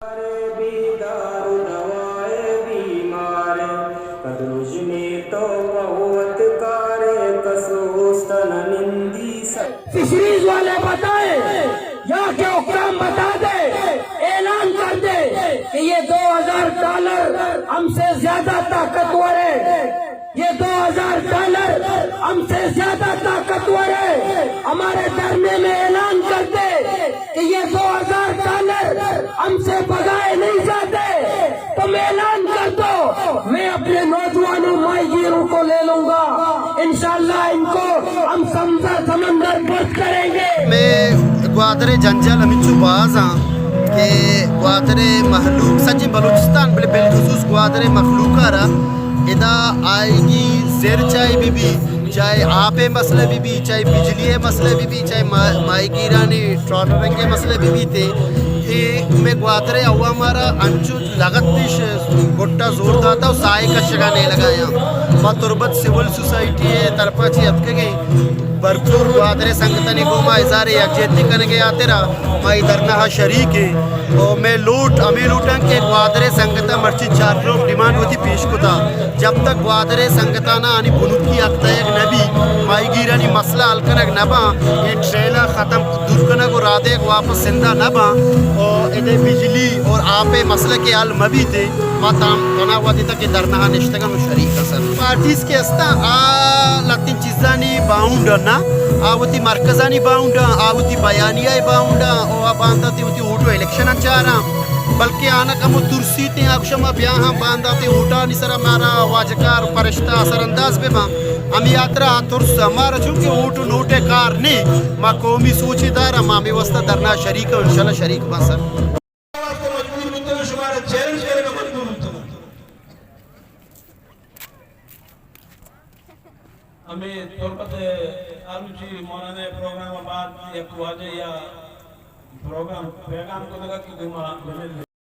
بیدار و دوائے بیمارے، کدروژنے تو پہ وت کارے، کسوست نہ نندی سر۔ فشریز والے بتائیں یا کہ حکام بتا دے، اعلان کر دے کہ یہ دو ہزار ٹرالر ہم سے زیادہ طاقتور ہے، یہ دو ہزار ٹرالر ہم سے زیادہ طاقتور ہے۔ ہمارے دھرنے میں اعلان کر دے کہ یہ دو ہزار ٹرالر ہم سے بگائے نہیں جاتے۔ تم اعلان کر دو، میں اپنے نوجوانوں ماہی گیروں کو لے لوں گا، انشاءاللہ ان کو ہم سمندر سمندر پر کریں گے۔ میں گوادر جنجال ہمینچو باز آں کہ گوادر مخلوق، سجیں بلوچستان، بلے بالخصوص گوادر مخلوق ءَ را ادا آئیگی زر چاہے بہ بی، چاہے آپ ءِ مسئلہ بہ بی، چاہے بجلی ءِ مسئلہ بہ بی، چاہے ما-، ماہیگیرانی ٹرالرنگ ءِ مسئلہ بہ بیت، اے مئے گوادر ءِ عوام ءَ را انچو لگت پیش گٹ ءَ زور داتا و ساہ ءِ کشگ ءَ نیلگ ءَ آں۔ ما تربت سول سوسائٹی ءِ طرف ءَ چہ اتکگیں، بھرپور گوادر ءِ سنگتانی گوما اظہار یکجہتی کنگ ءِ ہاترا ما اے دھرنا ءَ شریک ایں۔ و مئے لوٹ ہمے لوٹاں کہ گوادر ءِ سنگتاں مرچی چارٹر آف ڈیمانڈ وتی پیش کتا، جب تک گوادر ءِ سنگتاناں آنی بنکی حق دئیگ نہ بی، ماہیگیرانی مسئلہ حل کنگ نہ باں، اے ٹریل ءَ ختم دور کنگ و راہ دئیگ واپس زندہ نہ باں، و ادے بجلی اور آپ ءِ مسئلہ کہ حل مہ بیت، ما تام تنا وھدے تک اے دھرنا ءَ نشتگاں و شریک اں سر۔ پارٹیز کہ استاں، آ لتیں چیزانی باؤنڈ نہ، آ وتی مرکزانی باؤنڈ، آ وتی بیانیہ باؤنڈ، او آ باندات وتی ووٹ و الیکشن چاراں، بلکہ آناں کمو ترسیت ایں، آ گوشاں ما بیا ہم باندات ووٹانی سرا مارا واجکار فرشتہ اثر انداز بہ باں۔ ہمے ہاترا آ ترس مارا چونکہ ووٹ و نوٹ ءِ کار نیں، ما قومی سوچے داراں، ما ہمے واسطہ دھرنا شریک اں، انشاءاللہ شریک باں سر۔ واسطہ مجبور بوتگ، شمارا چیلنج کنگ ءَ مجبور بوتگ۔ ہمے تربت ءِ آلوچی مولانا ءِ پروگرام ءَ بعد یک واجہ یا پروگرام پیغام کتگ کہ گوں ما بہ مل۔